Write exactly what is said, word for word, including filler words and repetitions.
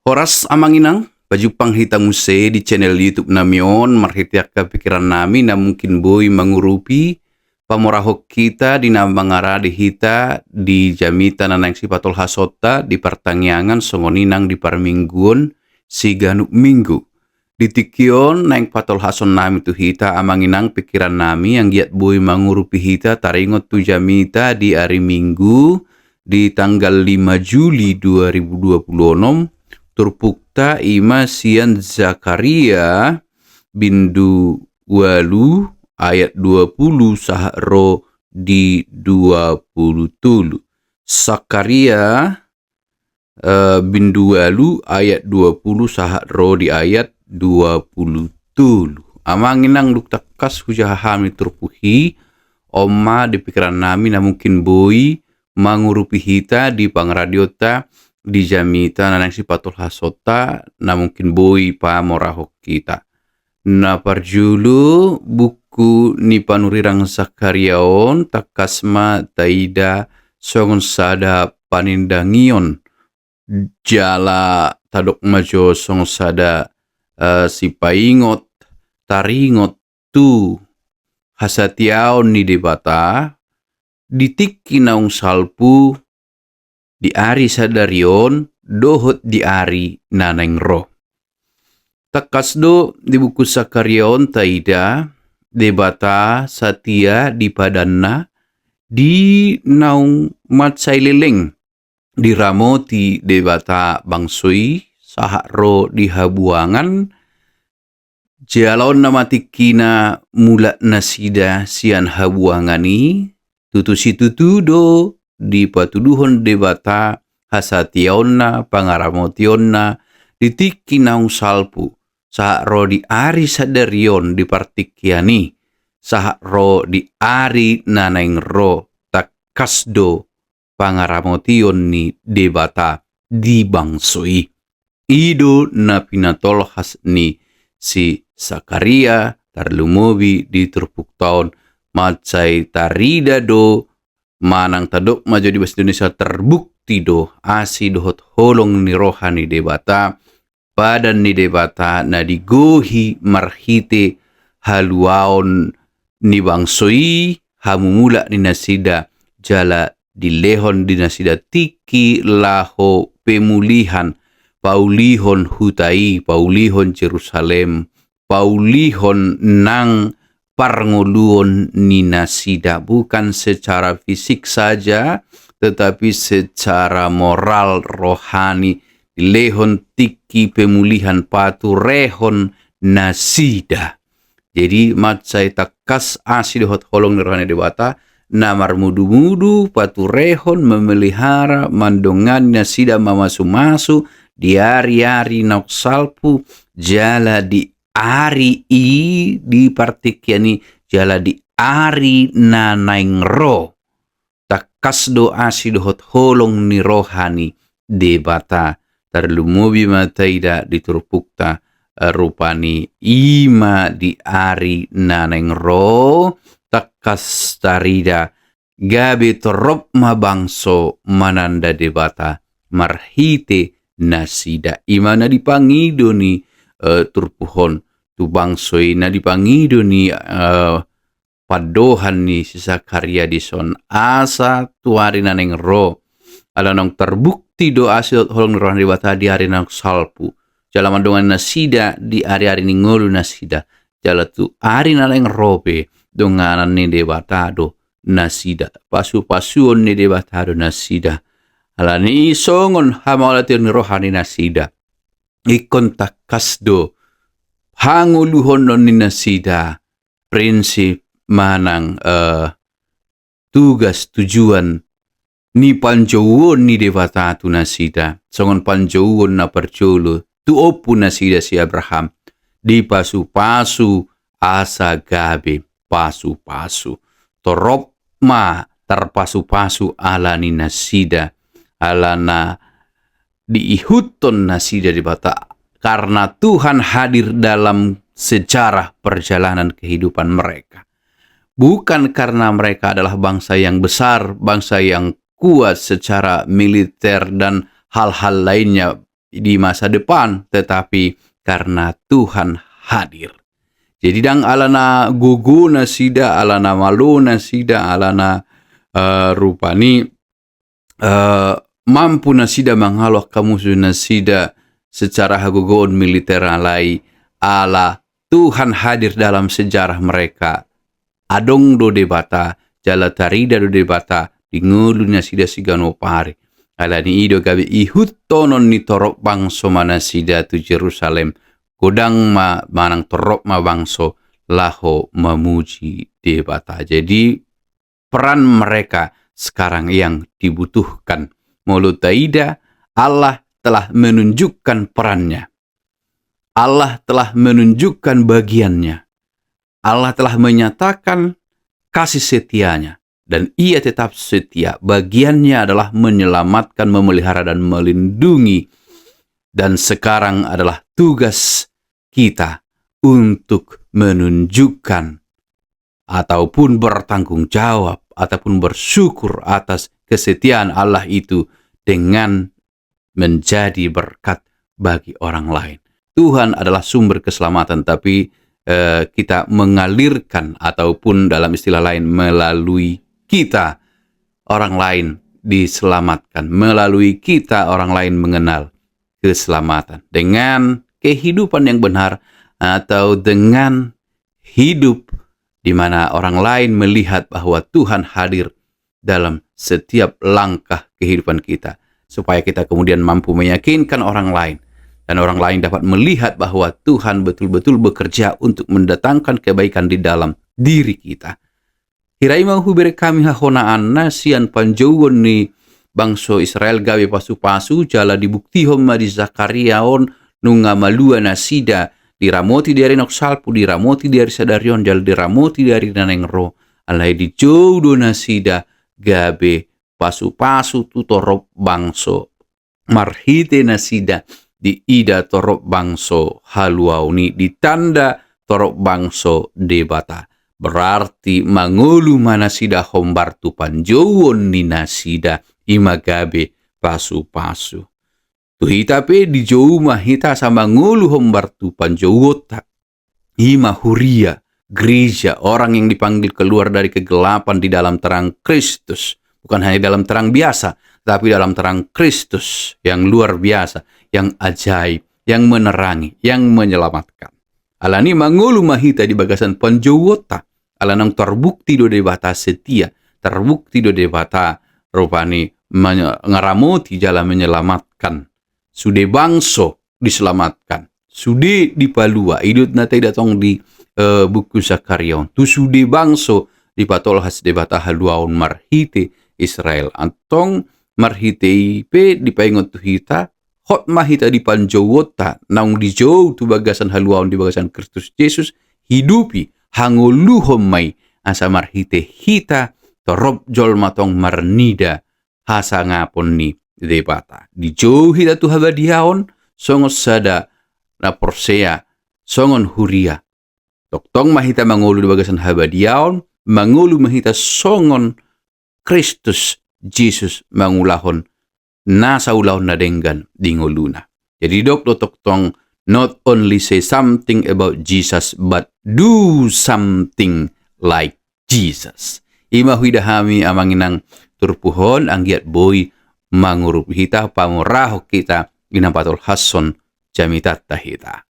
Horas amang inang, pajumpang hita muse di channel YouTube nami on, marhite angka pikiran nami na mungkin boi mangurupi, pamorahon hita di na mangarade hita di jamita na naeng sipatolhasonta di partangiangan songon i nang di parmingguon siganup minggu. Di tingki on naeng patolhason nami tu hita amang inang pikiran nami anggiat boi mangurupi hita taringot tu jamita di ari Minggu di tanggal lima Juli dua ribu dua puluh onom, turpukta ima sian Zakaria bindu ualu ayat dua puluh sahat ro di dua puluh tolu. Zakaria eh, bindu ualu ayat dua puluh sahat ro di ayat dua puluh tolu. Amang inang dung tangkas hujaha hami turpuk i, on ma di pikiran nami na mungkin boi mangurupi hita di pangaradeonta di jamita na naeng sipatolhasonta na mungkin boi pamorahon hita. Na parjolo buku ni panurirang Zakaria on tangkas ma taida songon sada panindangion jala tadok ma jo songon sada eh, sipaingot taringot tu hasatiaon ni Debata di tingki naung salpu di ari sadari on dohot di ari na naeng ro. Tangkas do di buku Zakaria on taida Debata satia di padanna di naung mansai leleng diramoti Debata bangso i sahat ro di habuangan. Jala on nama tingkina mulak nasida sian habuangan i, tutu situtu do dipatuduhon Debata hasatiaonna pangaramotionna di tingki naung salpu sahat ro di ari sadari on di partingkian i sahat ro di ari na naeng ro tangkas do pangaramotion ni Debata di bangso i. I do na pinatolhas ni si Zakaria tarlumobi di turpukta on mansai tarida do manang tadok ma jo di bahasa Indonesia terbukti do asi dohot holong ni roha ni Debata, padan ni Debata na digohi marhite haluaon ni bangso i hamumulak ni nasida jala dilehon di nasida tingki laho pemulihan, paulihon huta i, paulihon Jerusalem, paulihon nang parngoluon ni nasida bukan secara fisik saja tetapi secara moral rohani dilehon tingki pemulihan paturehon nasida. Jadi mansai tangkas asi dohot holong ni roha ni Debata na marmudumudu paturehon memelihara mandongani nasida mamasumasu di ari-ari naung salpu jala di ari i di partingkian i jala di ari na naeng ro. Tangkas do asi dohot holong ni roha ni Debata tarlumobi ma taida di turpukta rupani ima di ari na naeng ro tangkas tarida gabe torop ma bangso mananda Debata marhite nasida. Ima na dipangido ni uh, turpuk on tu bangso i na dipangido ni uh, pandohan ni si Zakaria dison asa tu ari na naeng ro. Ala naung tarbukti do asi dohot holong ni roha ni Debata di ari na naung salpu. Jala mandongani nasida di ari-ari ni ngolu nasida. Jala tu ari na naeng ro pe donganan ni Debata do nasida. Pasupasuon ni Debata do nasida. Alani songon hamauliateon ni roha ni nasida. Ingkon tangkas do hangoluhonon ni nasida prinsip manang uh, tugas tujuan ni panjouon ni Debata tu nasida songon panjouon na parjolo tu ompu nasida si Abraham dipasupasu asa gabe pasupasu. Torop ma tarpasupasu ala ni nasida alana diihuthon nasida Debata karena Tuhan hadir dalam sejarah perjalanan kehidupan mereka. Bukan karena mereka adalah bangsa yang besar, bangsa yang kuat secara militer dan hal-hal lainnya, di masa depan, tetapi karena Tuhan hadir. Jadi ndang alana gogo nasida, alana malo nasida, alana, eh, rupani, eh, mampu nasida mangalo angka musu nasida secara hagogoon militer, alai ala Tuhan hadir dalam sejarah mereka. Adong do Debata, jala tarida do Debata di ngolu nasida siganup ari. Alani i do gabe ihuthonon ni torop bangso ma nasida tu Jerusalem. Godang ma manang torop ma bangso laho mamuji Debata. Jadi peran mereka sekarang yang dibutuhkan. Molo taida, Allah telah menunjukkan perannya. Allah telah menunjukkan bagiannya. Allah telah menyatakan kasih setianya. Dan Ia tetap setia. Bagiannya adalah menyelamatkan, memelihara, dan melindungi. Dan sekarang adalah tugas kita untuk menunjukkan ataupun bertanggung jawab ataupun bersyukur atas kesetiaan Allah itu dengan menjadi berkat bagi orang lain. Tuhan adalah sumber keselamatan, tapi, eh, kita mengalirkan ataupun dalam istilah lain melalui kita orang lain diselamatkan, melalui kita orang lain mengenal keselamatan dengan kehidupan yang benar atau dengan hidup di mana orang lain melihat bahwa Tuhan hadir dalam setiap langkah kehidupan kita, supaya kita kemudian mampu meyakinkan orang lain, dan orang lain dapat melihat bahwa Tuhan betul-betul bekerja untuk mendatangkan kebaikan di dalam diri kita. Hira i ma hubereng hami hahonaanna sian panjouon ni bangso Israel gabe pasu-pasu, jala dibuktihon ma di Zakaria on, nunga malua nasida, diramoti di ari naung salpu, diramoti di ari sadari on, jala diramoti di ari na naeng ro. Alai dijou do nasida gabe pasu-pasu tu torop bangso. Marhite nasida diida torop bangso haluaon i, ditanda torop bangso Debata. Berarti mangolu ma nasida hombar tu panjouon ni nasida, i ma gabe pasu-pasu. Tu hita pe dijou ma hita asa mangolu hombar tu panjouonta. I ma huria, gereja, orang yang dipanggil keluar dari kegelapan di dalam terang Kristus. Bukan hanya dalam terang biasa, tapi dalam terang Kristus yang luar biasa, yang ajaib, yang menerangi, yang menyelamatkan. Alani mangolu ma hita di bagasan panjouonta, ala naung tarbukti do Debata setia, tarbukti do Debata rupani menye-, ngaramoti jala menyelamatkan. Sude bangso diselamatkan, sude dipalua, i do na taida tong di, eh, buku Zakaria on. Tu sude bangso dipatolhas Debata haluaon marhite Israel. Antong marhite i pe dipaingot tu hita, hot ma hita di panjouonta, naung dijou tu bagasan haluaon di bagasan Kristus Jesus, hidupi, hangoluhon ma i, asa marhite hita torop jolma tong marnida hasangapon ni Debata. Dijou hita tu habadiaon songon sada na porsea, songon huria. Tongtong ma hita mangolu di bagasan habadiaon, mangolu ma hita songon Kristus Jesus mangulahon nasa ulaon na denggan di ngoluna. Jadi didok do tongtong, not only say something about Jesus, but do something like Jesus. I ma huida hami amang inang turpuk on, anggiat boi mangurupi hita, pamurahon hita, di na patolhashon jamitanta hita.